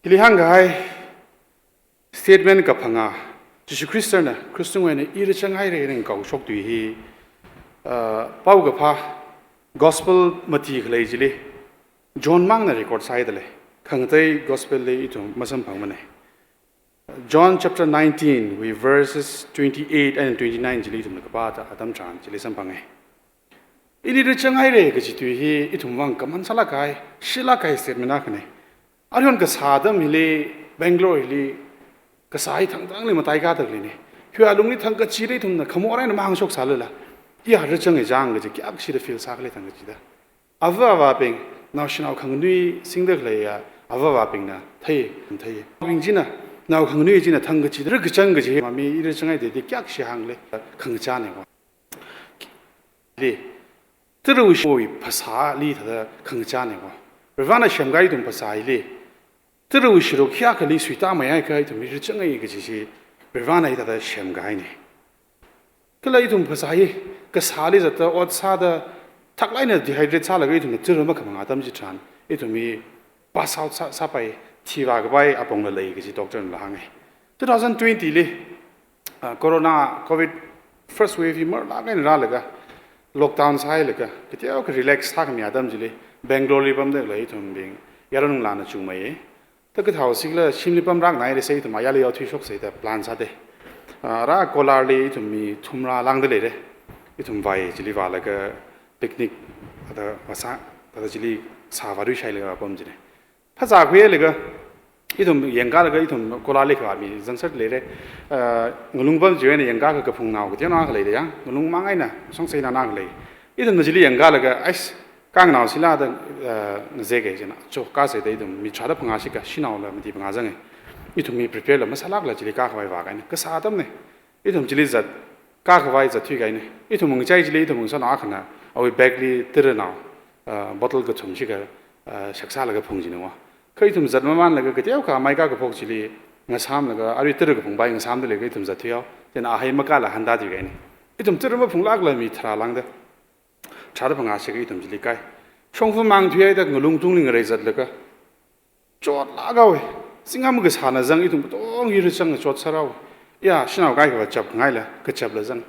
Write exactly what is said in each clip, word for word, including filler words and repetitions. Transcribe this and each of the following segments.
Hili hāngkahai statement kaphangā, Jishu Khristana, Khristawui eina i rāchanghaira da ngakaoshok tui hi, uh, Paokaphā Gospel mati khalei chili, John mangna record sāhaida lei. Khangatei Gospel li ithum masamphangmana. John chapter nineteen, wui verses twenty-eight and twenty-nine chili ithumna kapā atam tharan chili samphanga. Ili rāchanghaira kaji tui hi ithumwui vang common sālāk kahai, shilāk kahai statement akhana. Arihon kasā atam hili, Bangalore hili, kasā hi thangthangli mataikāda khaleina. Hiwui alungli thangkachida ithumna khamor eina mahāngshok sālala, iya rāchanga chang kaji kayākha shida feel sākhala thangkachida. Ava avābing, naoshinao khanganui singda khaleiya ava avābingna thei, thei. Bing china, nao khanganui china thangkachida rākachang kaji, mami i rāchanghaida da kayākha shi hāngla, khangachāna ko. Li, tarawui phasāli thāda khangachāna ko. Varivarana semkahai ithum phasā hili, tarawui sharuk kayākhali suitāmeiakha ithum rāchanga kaji chi Varivarana hithāda semkahaina. Kala ithum phasā hi kasāli zatta ot sāda thaklāk eina dehydrate sālaga ithumna tara makhamang atam chitharan, ithum hi pass out sā, sāpai, thivākapai apongla lei kaji doctor nala hānga. Two thousand twenty li, ah, corona, covid first wave hi marlāk eina rālaga, lockdown sāhailaga, kateokha relax sākhami atam chili, Bangalore li pamda khalei ithumbing yaronlana chungmeiya. Thāda kathāo sikla shimli pamrāknai da sāi, ithum ayarli yaothuishoksa da plan sāda. Ah, rā Kolar li ithum mi thumrā lāngda leira. Ithum vai chili vālaga picnic, thāda vāsā, thāda chili sā vāthuishailaga pam china. Phazā khuilaga, ithum yangkālaga ithum Kolar li khavā mi zangsat leira. Ah, ngalung pam chiwui eina yangkā kaphungnao kateonao khalei da ya, ngalung mang eina, songseina nang khalei. Ithumna chili yangkālaga, ais, kangnao sila da, ah, ngazeka china. Cho, kāsa da ithum mi tharāda phangā shikha, shanaola mati phangā zanga. Ithum mi prepare la masālākla chili kākhavai vākahaina. Kasā atamna. Ithum chili zat, kākhavai zatthuikahaina. Ithum ngachai chili ithum ngasanao akhana, awui bag li taranao, ah, bottle kathum shikha, ah, shaksālaga phung china wa. Kha ithum zat mamanlaga kateokha maikā kaphok chili ngasāmlaga, arui tara kaphungpai ngasāmda leilaga ithum zatthuihao. Chieina ahai makāla hānda thuikahaina. Ithum tara maphunglākla mi tharā lāngda. Tharāda phangā shikha ithum chili kai. Shongfa mang thuihaida ngalung tungli ngarei zatlaga, chotlāk haowa. Zingham kasāna zang ithum katong hi rāchanga chot sārao. Ya, shanao kaikhava chapngaila, kachapla zang.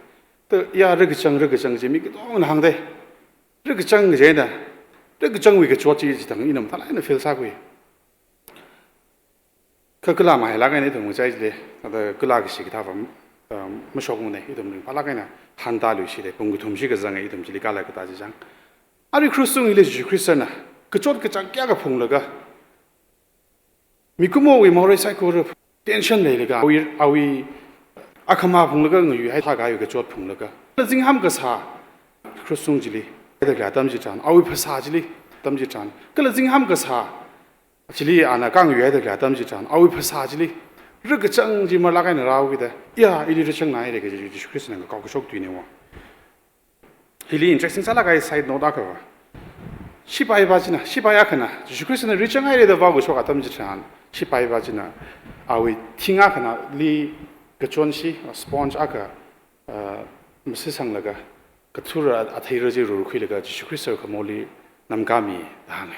Thāda, ya, rākachang, rākachang chi mi katongna hāngda. Rākachang kajina. Rākachangwui kachot chi chithang ina mathālāk eina feel sākhui. Kha kala mahailāk eina ithum ngachai chili, thāda kala kashi kathā va, um, mashokmana, ithum ringphālāk eina hānda luishida, pung kathum shikha zanga ithum chili kālaga kathā chi zang. Arui Khristawui eina Jishu Khristana, kachot kachāng kayākha phunglaga, mikumowui morei saikora tension leilaga, awui, awui akhama phunglaga ngayuihai thākahaiwui kachot phunglaga. Kala zingham kasā Khristawui chili, da khalei atam chitharan, awui phasā chili, atam chitharan. Kala zingham kasā chili ana kangayuihaida khalei atam chitharan, awui phasā chili rākachang chi marlāk eina rāhaokida, ya, ili rāchangnaira kaji Jishu Khristana ngakaokashok tuina wa. Hili interesting sālāk kahai side note akha va. Shipai va china, shipai akhana, Jishu Khristana rāchanghaira da vaokashok atam chitharan, shipai va china, awui thing akhanali kachonshi, sponge akha, ah, masisanglaga, kathura atheira chi rurkhuilaga, Jishu Khristawui khamorli namkāmi da hānga.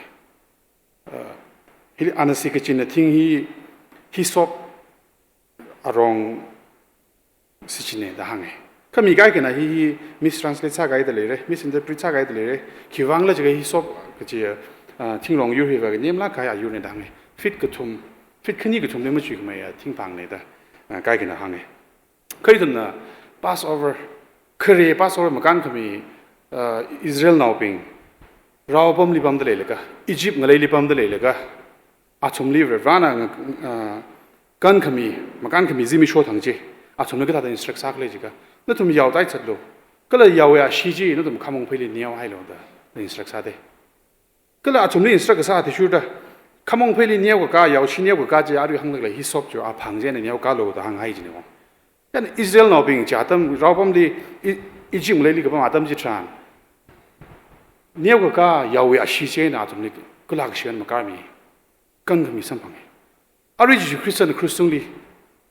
Uh, hili ana shichinna thing hi, hyssop arong shichinna da hānga. Kha mi kaikhana hi, hi mistranslate sākahaida leira, misinterpret sākahaida leira. Khiwuivangkhala jiakha hyssop kachi, uh, thingrong yur hiva kanemlāk kahai ayurna da hānga. Feet kathum, feet khani kathumli machuikhameiya thingphangna da, uh, kaikhana hānga. Kha ithumna Passover, khare Passover makānkhami, uh, Israelnaobing rao apamli pamda leilaga, Egypt ngaleili pamda leilaga, athumli Varivarana, uh, kankhami, makānkhami zimiksho thang chi, athumli kathāda instruct sākhala jiakha, nathum yao taichatlu, kala yaowui ashee chi nathum khamong pheili neohailu da, da instruct sāda. Kala athumli instruct kasā athishurda, khamong pheili neokakā, yaoshee neokakā chi arui hānglaga hyssop chiwui aphang chieina neokālu da hānghai china wa. Chieina Israelnaobing chi atam rao apamli, E-, Egypt ngaleili kapam atam chitharan, neokakā yaowui ashee chieina athumli kala kashiyan makārmi, kankhami samphanga. Arui Jishu Khristana Khristawui eina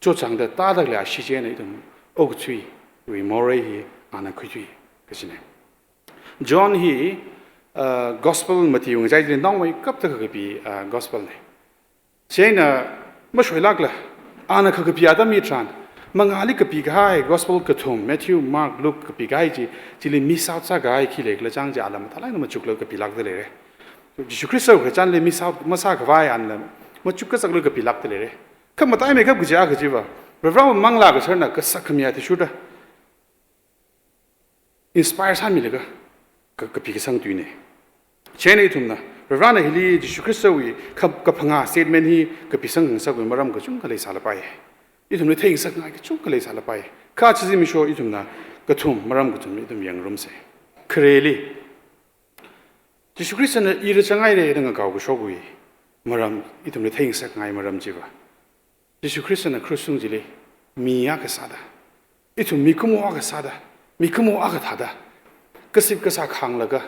chotchāngda tāda khalei ashee chieina ithum okathuiwui morei hi ana khuithui kachina. John hi, uh, Gospel mati ngachai chili nongmeikapta kakapi, uh, Gospel na. Chieina mashoilākla, ana kha kapi atam hitharan, mangāli kapikahai, Gospel kathum, Matthew, Mark, Luke kapikahai chi, chili miss out sākahai khi leikhala chang chi ala mathālāk eina machuklaga kapilākda leira. Jishu Khrista khararchanli miss out masākhavai anla, machuk kazakla kapilākda leira. Kha mataimeikhap kaja kajiva, Varivara manglā kasharna kasak khami athishurda inspire sāmilaga, ka-, kapi kasang tuina. Chieina ithumna, Varivarana hili Jishu Khristawui ka-, kaphangā statement hi kapisang khangasakwui maram kachungkha leisālapai. Ithumli theingasakngai kachungkha leisālapai. Kha chi zimiksho ithumna kathum, maram kathum ithum yangrumsa. Khareli, Jishu Khristana i rāzanghaira da ngakaokashokwui maram, ithumli theingasakngai maram chiva, Jishu Khristana krush tungchili mi akha sāda, ithum mikumo akha sāda, mikumo akha thāda, kasip kasā khānglaga,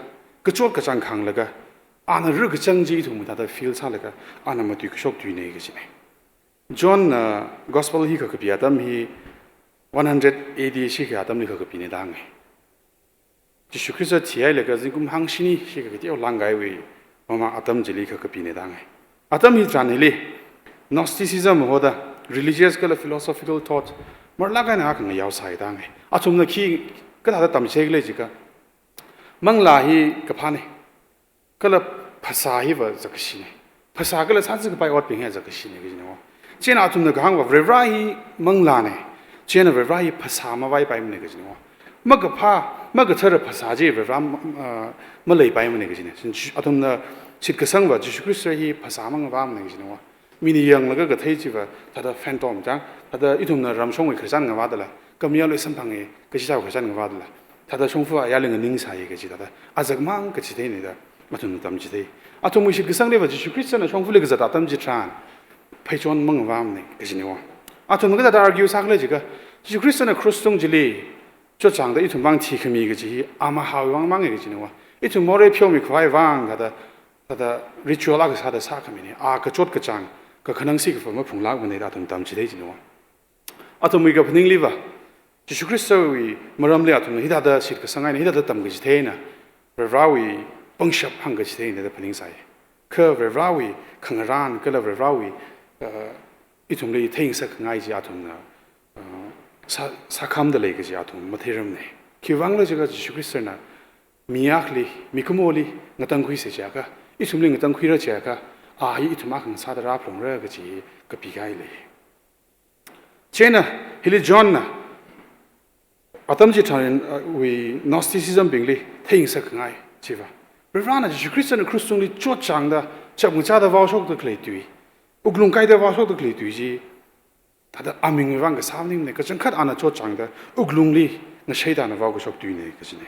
kachot kachāng khānglaga, ana rikachang chi ithum thāda feel sālaga, ana matuikashok tuina kajina. John, uh, Gospel hi kha kapi atam hi one hundred A D shikha atamli kha kapina da hānga. Jishu Khrista thihailaga zingkum hangshini shikha kateo langkahaiwui mama atam chili kha kapina da hānga. Atam hitharan hili Gnosticism hoda religious kala philosophical thought marlāk eina akha ngayaosai da hānga. Athumna khi kathāda tamchithei khala jiakha, manglā hi kaphāna, kala phasā hiva zakkashina. Phasā kala sāzakapai otbing hi zakkashina kajina. Chieina athumna kahāngva Varivara hi manglāna, chieina Varivara hi phasā mavaipaimana kajina. Makaphā, makathara phasā chi Varivara, uh, maleipaimana kajina. Athumna shitkasangva Jishu Khrista hi phasā mangavāmana kajina. Mina yanglaga kathei chiva, thāda phantom chang, thāda ithumna ramshongwui khararchan ngavādala, kamiyali samphanga kaji sāwui khararchan ngavādala, thāda shongfa ayarli nganingsai kaji thāda, azakmang kachitheina da athumna tamchithei. Athumwui shitkasangli va Jishu Khristana shongfali kazat atam chitharan, pheichon mangavāmana kajina. Athumna kathāda argue sākhala jiakha, Jishu Khristana krush tungchili chotchāngda ithumvang thikhami kaji hi amahāwui vang manga kajina. Ithum morei pheomikhavai vang thāda, thāda ritual akha sāda sākhamina. A kachot kachāng, kakhanang sikafa maphunglākmana da athum tamchithei jina. Athumwui kaphaningliva, Jishu Khristawui maramli athumna hithāda shitkasanghai eina, hithāda tamkachitheina, Varivarawui pangshap hāngkachitheina da phaningsai. Kha Varivarawui khangarān kala Varivarawui, uh, ithumli theingasakngai chi athumna, uh, sā, sākhamda lei kaji athum matheiramna. Khiwuivangkhala jiakha Jishu Khristana mi akhali, mikumoli ngatangkhuisa jiakha, ithumli ngatangkhuira jiakha, a hi ithum akha ngasāda rāphalungra kaji kapikahai lei. Chieina, hili Johnna, atam chitharan, uh, wui Gnosticism bingli theingasakngai chiva, Varivarana Jishu Khristana krush tungli chotchāngda, chapngachāda vaoshokda khalei tui, wuklung kaida vaoshokda khalei tui chi, thāda amingwui vang kasā maningmana, kachangkhat ana chotchāngda wuklungli ngasheida ana vaokashok tuina kajina.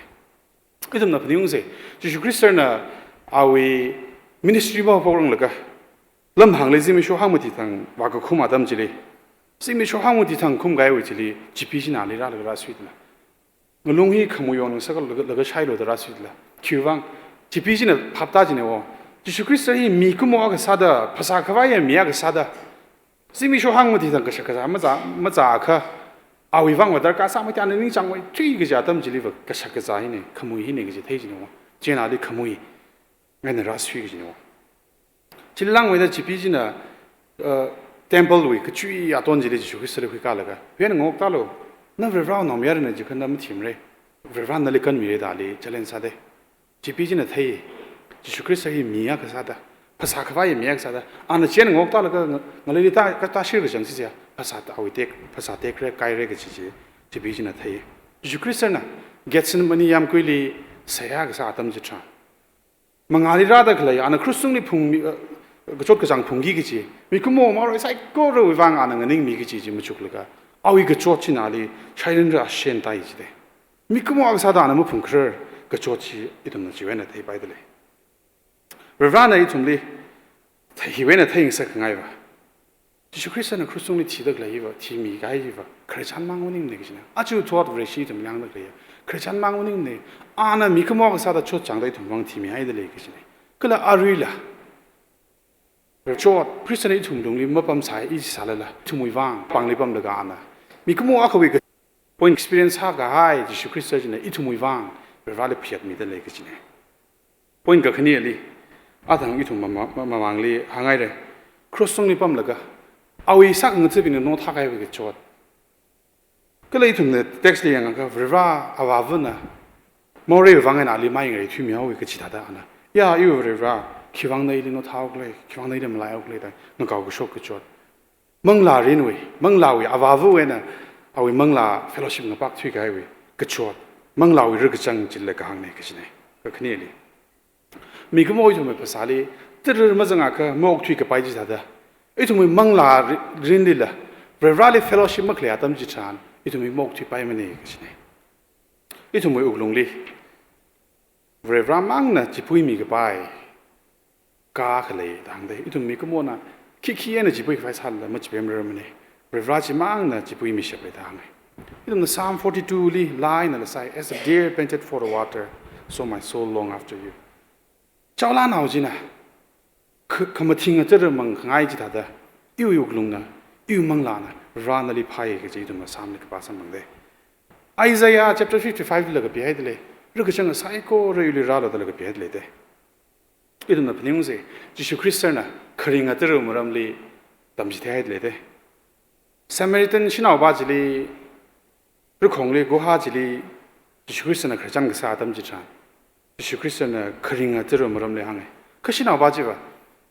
Ithumna phaningungsa, Jishu Khristana awui ministry mahaophokranglakha, lamhāngli zimiksho hangmati thang vākakhum atam chili, zimiksho hangmati thang khumkahaiwui chili, chipi china ali rālaga rāsuidala, ngalung hi khamui yongngasakla, laga shailu da rāsuidala. Khiwuivang, chipi china phapta jina wo, Jishu Khrista hi mikumo akha sāda, phasā khavaiya mi akha sāda, zimiksho hangmati thang kashak kazā mazā, mazāakha, awui vangva darkar sāmati, ana ningchāngmeithui kaji atam chiliva kashak kazā hina, khamui hina kaji thei jina wo. Chieina ali khamui ngaina rāsui kajina wo. Chili langmeida chipi china, uh, temple wui kachui aton chili Jishu Khristali huikalaga, "Huiya ngoktālu, na Varivarawui naomayarana jiakha na mathimara. Varivarana nali kanmira," da ali challenge sāda. Chipi china thei, Jishu Khrista hi mi akha sāda, phasā khavai mi akha sāda, ana chieina ngoktālaga nga-, ngaleili tā, ka-, tāshir kachang chi chiya, phasā awui tek, phasā tekra, kaira kaji chi, chipi china thei. Jishu Khristana Gethsemane yāmguili seihā kasā atam chitharan, mangāli rāda khalei, ana krush tungli phungmi, uh, kachot kachāng phungki kaji, mikumo maroi saikorawui vang ana nganingmi kaji chi machuklaga, awui kachot china ali shailinra shen tai jida. Mikumo akha sāda ana maphungkharar kachot chi ithumna chiwui eina theipaida lei. Varivarana ithumli thei, hiwui eina theingasakngaiva, Jishu Khristana krush tungli thida khalei hiva, thimikahai hiva, khararchan mang maningmana kajina. Aja thot Vareshi ithumli hāngda khalei, khararchan mang maningmana. Ana mikumo akha sāda chotchāngda ithum vang thimihaida lei kajina. Kala aruila, rachot, Khristana ithum lungli mapamsai, i sālala, ithumwui vang pāngli pamlaga ana mikumo akhawui ka-, point experience sākahai Jishu Khrista china ithumwui vang Varivarali phayātmida lei kajina. Point kakhaneli, athang ithum mama-, ma-, mamangli hānghaira. Cross tungli pamlaga, awui sākhangathabingna nothākahaiwui kachot. Kala ithumna text li yangakha, Varivarā Avāvana morei vang eina ali maingarei thuimihaowa kachi thāda ana, ya, iwui Varivarā, khivangna ili nothāhaokhala, khivangna ili malaihaokhala da ngakaokashok kachot. Manglārinwui, manglāwui avāvawui eina awui manglā fellowship ngapākthuikahaiwui kachot. Manglāwui rakachang chila kahāngna kachina. Kakhaneli, mikumo ithumwui phasāli tara mazangakha maokthuikapai chi thāda, ithumwui manglā ri-, rinlila Varivarāli fellowship makhalei atam chitharan ithumwui maokthuipaimana kachina. Ithumwui wuklungli Varivarā mangna chipuimikapai ka khalei da hāngda. Ithum mikumona khikhi eina chipuikapai sālala machipuimararmana. Varivarā chimangna chipuimishapa da hānga. Ithumna Psalm forty-two li laa eina la sai, "As the deer panteth for the water, so my soul long after you." Chaolānao china kha-, khamathinga tara mangkhangai chi thāda, iwui wuklungna, iwui manglāna Varivarāli phāya kaji ithumna Psalm li kapā samphangda. Isaiah chapter fifty-five lila kapihaida lei, rakachang saikora iwuili rālu dala kapihaida leida. Ithumna phaningungsa, Jishu Khristana kharinga tara maramli tamchitheihaida leida. Samaritan shanaopa chili, rakhongli, guha chili Jishu Khristana khararchan kasā atam chitharan, Jishu Khristana kharinga tara maramli hānga. Kha shanaopa chiva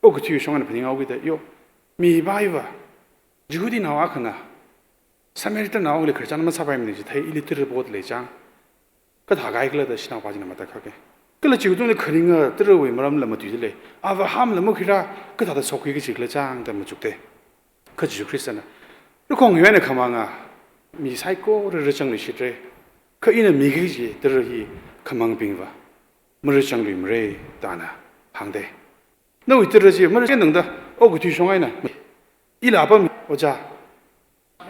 okathui shong eina phaninghaokida, yo, mipa hiva Jihudinao akhana Samaritannaoli khararchan masāpaimana chithei ili tara poda lei chang, kathākahai khala da shanaopa china matakhaka. Kala chiwui tungli kharinga tarawui maramla matuida lei. Avāhamla makhuira, kathāda sokkhui kachi khala chang da machukda. Kha Jishu Khristana, rakhong hiwui eina khamanga mi saikora rarchangluishitra. Kha ina miki kaji tara hi khamangbingva mararchangluimara da ana hāngda. Nawui tara chi mararchang tangda okathui shong eina, ila apam, ojā,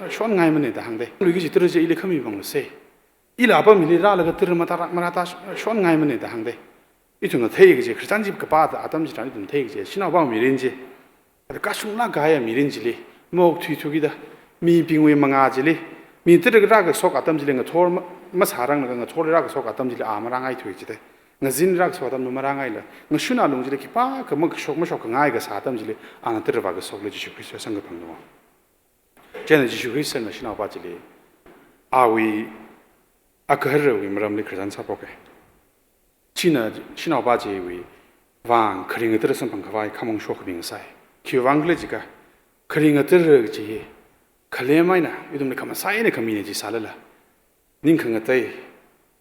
shonngaimana da hāngda. Lui kaji tara chi ili khami panglusa. Ila apam hili rālaga tara matara, marāta shonngaimana da hāngda. Ithumna thei kaji, khararchan chi kapāda atam chitharan ithum thei kaji, shanaopa mirin chi, ada kashunglāk kahaiya mirin chili maokthuithu kida, mibingwui mangā chili, mi tara rākashok atam chili ngathor ma-, masāranglaga ngathorli rākashok atam chili a marāngaithu chida. Ngazinli rākashok atam marāngaila, ngashun alung chili khipākha makashok, mashokngai kasā atam chili ana tara vākashokla Jishu Khrista samkaphang no. Chieina Jishu Khristana shanaopa chili awui agaharawui maramli khararchan sāphoka. China shanaopa chiwui vang kharinga tara samphangkhavai khamong shokabing sai. Khiwui vang khala jiakha, kharinga tara chi hi khalem eina, ithumli khamasai eina khamina chi sālala, ningkhangatei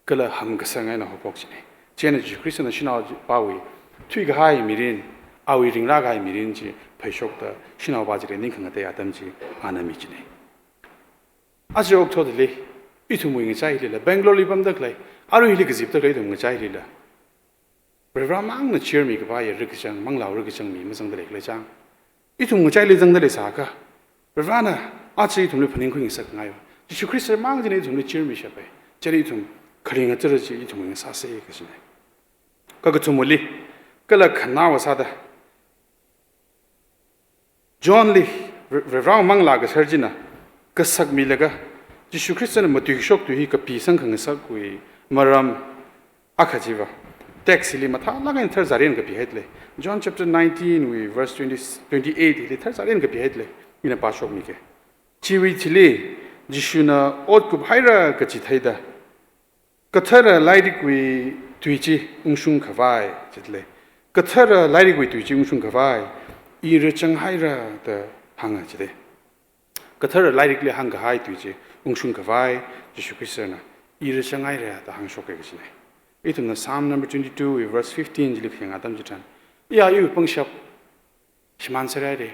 kala hamkasang eina haophok china. Chieina Jishu Khristana shanaopawui thuikahai mirin, awui ringrākahai mirin chi phaishokda shanaopa chili ningkhangatei atam chi ana michina. Aja okathuili, ithumwui ngachailila, Bangalore li pamda khalei, arui hili kazipda khalei ithum ngachailila, Varivarā mangna chirmikapaiya rakachang, manglāwui rakachang mi mazangda leikhala chang. Ithum ngachaili zangda leisākha, Varivarāna aja ithumli phaningkhui ngasakngaiya, Jishu Khrista mang china ithumli chirmishapa. Chili ithum kharinga tara chi ithum ngasāsa kachina. Kakathumali, kala khanaowa sāda, Johnli, Re-, Varivarā manglā kasar china kasakmilaga, Jishu Khristana matuishok tui hi kapisang khangasakwui maram akha chiva text hili mathālāk eina tharzārin kapihaida lei. John chapter nineteen wui verse twenty, twenty-eight hili tharzārin kapihaida lei. Ina pāshokmika. Chiwui thili Jishuna ot kuphaira kachi theida, kathara lairikwui tui chi ungshungkhavai, jida lei. Kathara lairikwui tui chi ungshungkhavai, i rarchanghaira da hānga jida. Kathara lairikli hāngkahai tui chi ungshungkhavai, Jishu Khristana i rarchanghaira da hāngshoka kachina. Ithumna Psalm number twenty-two wui verse fifteen chili khayang atam chitharan, ya, iwui pangshap shimānserhaira.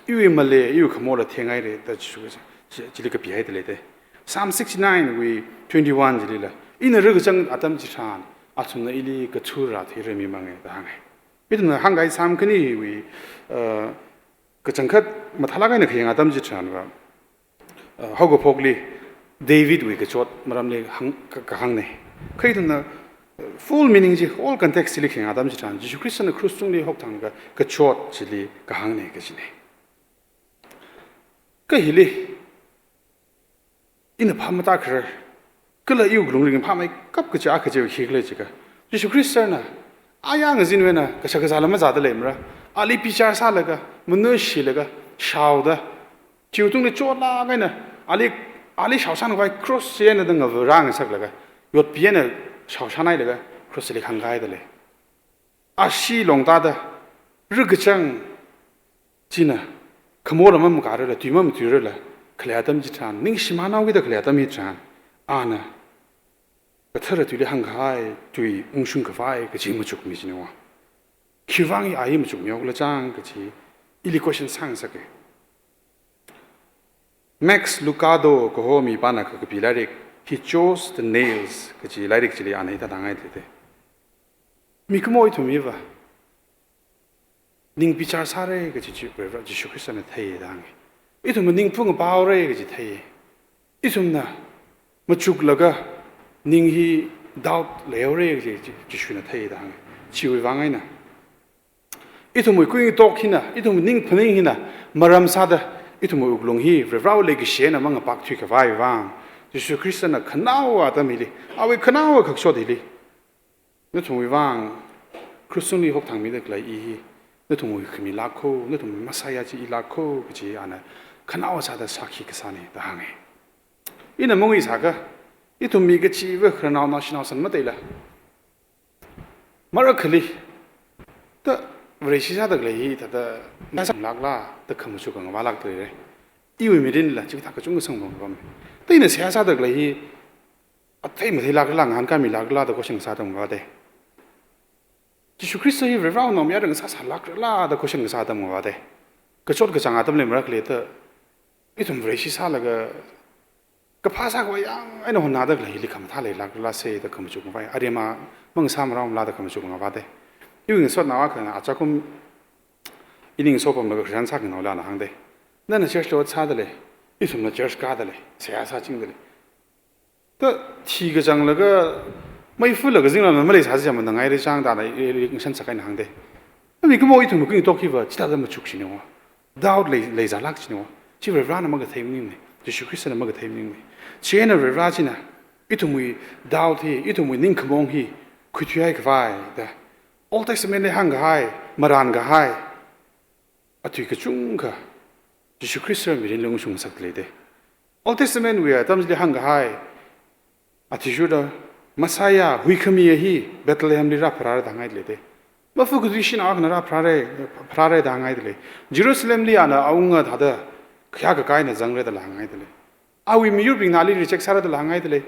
Iwui malei, iwui khamorla thenghaira da Jishu chi-, chili kapihaida leida. Psalm sixty-nine wui twenty-one chilila, ina rakachang atam chitharan athumna ili kathura theirarmimanga da hānga. Ithumna hāngkahai Psalm khaniwui, uh, kachangkhat mathālāk eina khayang atam chitharanva, uh, haokaphokli Davidwui kachot maramli hāng, ka-, kahāngna. Kha ithumna, uh, full meaning chi, whole context chili khayang atam chitharan, Jishu Khristana cross tungli hokthang ka-, kachot chili kahāngna kachina. Kha hili ina phap matākharar, kala iwui wuklungli phapmeikap kachi akha chi khikhala jiakha, Jishu Khristana aya ngazinwui eina kashak kazāla mazāda leimara, Ali bichar sālaga, manushilaga, shaoda, chiwui tungli chotlāk eina, ali, ali shaoshan khavai cross chi eina da ngavarā ngasaklaga, yotpi eina shaoshan hailaga, cross li khangkahai da lei. Ashee longtāda, rikachang china, khamorla mamakhararla, tui mamatuirarla, khalei atam chitharan, ningshimānhaokida khalei atam hitharan, ana kathara tuili hāngkahai tui ungshung khavai kaji machukmi chiniwa. Khiwuivang hi a hi machukmihaokhala chang kaji, ili question sāngasaka. Max Lucado kaho mipāna kakapi lairik, He Chose the Nails kaji lairik chili ana hithāda hānghai da lei. Mikumo ithum hiva, ning bichar sāra kaji chi Varivara Jishu Khristana thei da hānga. Ithumva ning phungapāhaora kaji thei. Ithumna machuklaga ning hi doubt leihaora kaji chi Jishuna thei da hānga. Chiwui vang eina, ithumwui kuingatok hina, ithumwui ning phaning hina, maram sāda, ithumwui wuklung hi Varivarawui leikashi eina mangapākthui khavai vang, Jishu Khristana khanaowa atam hili, awui khanaowa khakshot hili, nathumwui vang krush tungli hokthangmida khalei i hi, nathumwui khami lākho, nathumwui Messiah chi i lākho kaji ana khanaowa sāda sākhi kasāna da hānga. Ina mangui sākha, ithum mi kachiva khararnao naoshinao san mateila, marakhali, ta Vareshi sāda khalei hi, ta ta, na samlākla, da khamachuk kangavālāk leira. Iwui mirinla, chikathā kachungkha samkaphang pam. Ta ina seihā sāda khalei hi, athei matheilākla, ngahānkāmilākla da question sā atam kavā da. Jishu Khrista hi Varivarawui naomayara ngasā sālākrala da question sā atam kavā da. Kachot kachāng atamli marakhali ta, ithum Vareshi sālaga, kaphā sākhavai yang eina honnada khalei hili khamathā leilākrala se da khamachuk kangavā. Aremma mangasāmara mala da khamachuk kangavā da. Iwui ngasotnao akhana achakum ini ngasopamlaga Christian sākhangarola ana hāng da. Nana church li ot sāda lei, ithumna church kāda lei, seihā sāchingda lei. Ta thikachanglaga mei fulaga zingramna maleisā chi manganāngaira chang da ana i, i, i, ngashan sākahai eina hāng da. Mikumo ithumwui kuingatok hiva chithāda machuk chiniwa. Doubt lei, leizālāk chiniwa. Chi Varivarana makathei maningmana. Jishu Khristana makathei maningmana. Chieina Varivara china, ithumwui doubt hi, ithumwui ningkhamong hi, khuithuihai khavai da, Old Testament li hāngkahai, marānkahai atui kachungkha Jishu Khrista mirinli ungshung ngasakda lei da. Old Testament wui atamli hāngkahai, athishurda Messiah huikhami hi Bethlehem li rāpharāra da hānghai da lei da. Mafu kathui shanao akhana rāpharāra, pharāra da hānghai da lei. Jerusalem li ana awunga thāda khayā kakai eina zangra dala hānghai da lei. Awui miyurbingna ali reject sāra dala hānghai da lei.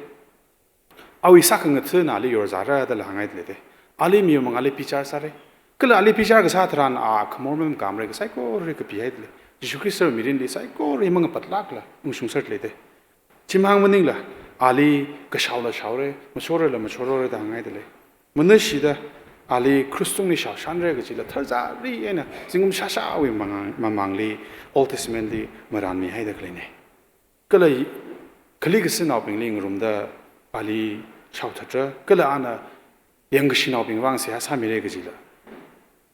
Awui sākhangathana ali yorzāra dala hānghai da lei da. Ali miyur mangāli bichar sāra. Kala ali bichar kasā tharan a khamor mamakhamara saikora kapihai da lei. Jishu Khrista mirinli saikora mangapatlākla ungshung sāra da lei da. Chimang maningla, ali kashaola shaora, mashorala mashorora da hānghai da lei. Manushida ali krush tungli shaoshanra kajila tharzari eina zingkum shāshāwui mamang-, mamangli Old Testament li marānmihaida khaleina. Kala khali kasānaobingli ngarumda ali shaothatra, kala ana yangkashinaobing vang seihā sāmira kajila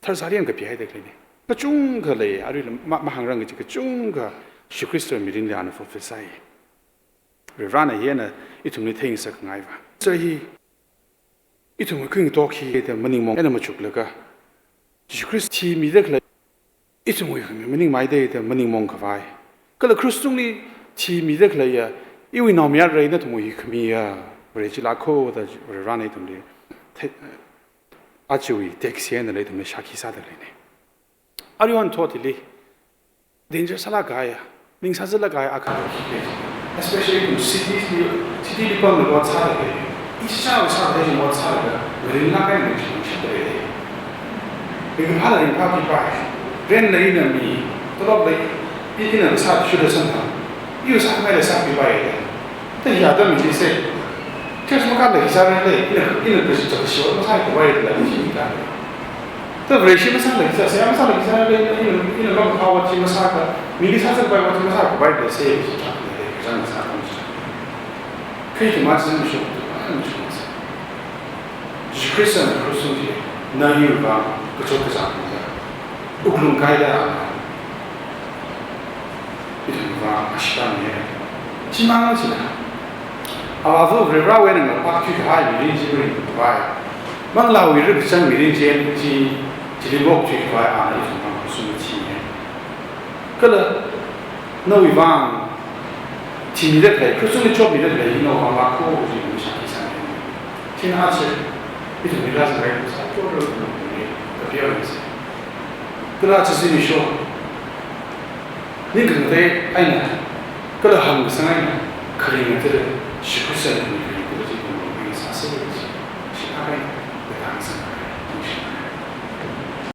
tharzari eina kapihaida khaleina. Kachungkha lei, aruila ma-, mahāngrang kaji kachungkha Jishu Khrista mirinli ana fulfill sāi. Varivarana hi eina ithumli theingasakngaiva. So hi ithumwui kuingatok hi da maningmong eina machuklaga, Jishu Khrista thimida khalei ithumwui khami maningmei da da maningmong khavai. Kala krush tungli thimida khaleiya, iwui naomayara nathumwui khamiya, Vare chi lākho da Varivarana ithumli the-, ajawui text eina lei ithumli shākhi sāda leina. Aruihon thot hili danger sālāk kahaiya, ning sāzālāk kahaiya akha. Especially ithum city li, city li pamlaga ot sāda lei. Ishāwui sāda lei, ot sāda, ringlāk eina ningshi ningshihaida lei. Ringphāla ringphāpipai. Rentla ina mi, tolopla i, ina sāshurda sāna. Iwui sākhamaila sāpipai. Ta hi atam hili se. Church makāla hi sāra lei, ina, ina kashi, kashi ot masākhavai la hi sāda lei. Ta Vareshi masāla hi sā, seihā masāla hi sāra lei, ina, ina lam khawa chi masākha, mili sāzākhavai ot chi masākhavai la se, hi sāda lei, kachang sā atam chi. Kha ithum machān mashok, mashok masā. Jishu Khristana krush tungli, na iwui vang kachot kachāng da, wuklung kaida, ithumwui vang ashee tāmiya. Chimang china, Avāva Varivarawui eina ngapākthui kahai mirin chi maringkhavai, manglāwui rikachang mirin chi, chi, Chili mok chi khavai ana ithumwui vang khuisum chi ne. Kala nawui vang thimida khalei, khuisum chotmida khalei nawui vang lākho kaji mi shākhi sāne. China ache, ithumli rāzangrei sā, chotlo ithumli, kapiya ni se. Kala ache zimiksho, ningkhangatei eina, kala hāngkasang eina, kharinga tele, shikhuisan ni kharing